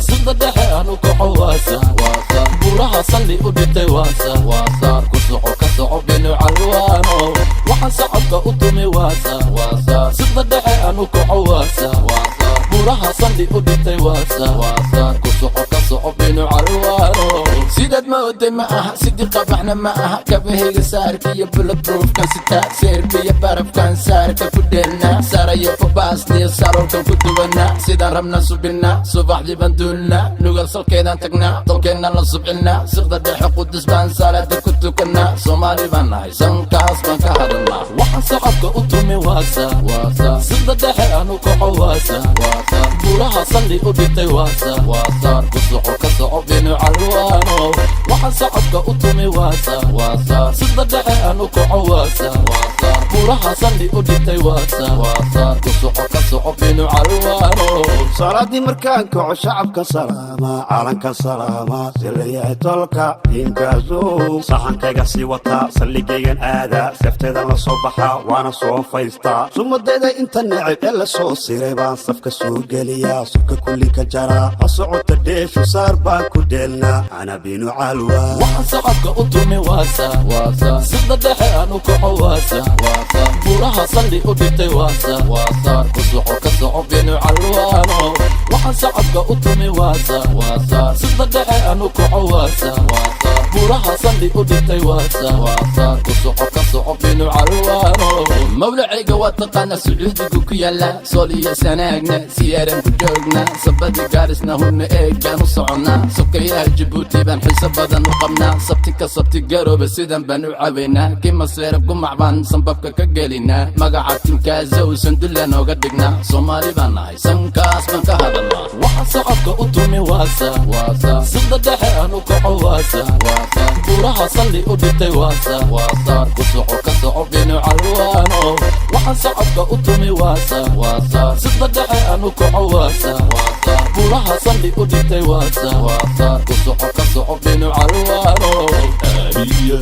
Sida dhexe aanu kaco waasa, buuraha salli u dhigtay waasa. Ku soco, ka soco binu calwaano, waxaan sacabka u tumi waasa. Sida dhexe aanu kaco waasa, buuraha salli u dhigtay waasa. Ku soco, ka soco binu calwaano. Sidaad ma oday ma aha, sidii qabaxna ma aha. Kabahayga saarka iyo bulletproofkan sitaa, seerbiya barafkan saarka ku dheelna, saarayo fabaasniyo saroolkan ku duwanaa. Sidaan rabna subinaa, subaxdii baan duulnaa, nugal salkeedaan tagnaa, dalkeenna la subcinaa. Siqda dhexe Qudus baan salaada ku tukanaa. Soomaali baan nahay, sankaas baan ka hadalnaa. Waxaan sacabka u tumi waasa, sida dhexe aanu kaco waasa, buuraha salli u dhigtay waasa. Ku soco, ka soco binu calwaano, waxaan sacabka u tumi waasa. Sida dhexe aanu kaco waasa, buuraha salli u dhigtay waasa. Ku soco, ka soco binu calwaano. Salaadii markaan kaco, shacabka salaama, calanka salaama, silayahay tolka diinkaasow. Saxankayga sii wataa, saldhigaygan aadaa, seefteedan la soo baxaa, waana soo faystaa. Sumadayda inta neceb ee la soo siray baan safka soo geliyaa, subka kulli ka jaraa. Ha socota dheeshu, saar baan ku dheelnaa, ana binu calwa. Waxaan sacabka u tumi waasa, sida dhexe aanu kaco waasa, buuraha salli u dhigtay waasa. Ku soco, ka soco binu calwaano, waxaan sacabka u tumi waasa. Sida dhexe aanu kaco waasa, buuraha salli u dhigtay waasa. Ku soco, ka soco binu calwaano. Mawlacayga waa taqaana, Sacuudigu ku yaala. Sool iyo Sanaagna siyaaran ku joogna, sabadi Gaarisna hunna eeg baan u soconnaa. Sokayaha Jabuuti baan xiiso badan u qabnaa, sabti ka sabti Garoobe sidan baan u cabaynaa. Kimaseera gumac baan sambabka ka gelinaa, magaca timkaasow sandulla nooga dhignaa. Soomaali baan nahay, sankaas baan ka hadalnaa. Waxaan sacabka u tumi waasa, sida dhexe aanu kaco waasa, buuraha salli u dhigtay waasa. Ku soco, ka soco binu calwaano, waxaan sacabka u tumi waasa. Sida dhexe aanu kaco waasa, buuraha salli u dhigtay waasa. Ku soco, ka soco binu calwaano. Ahiya.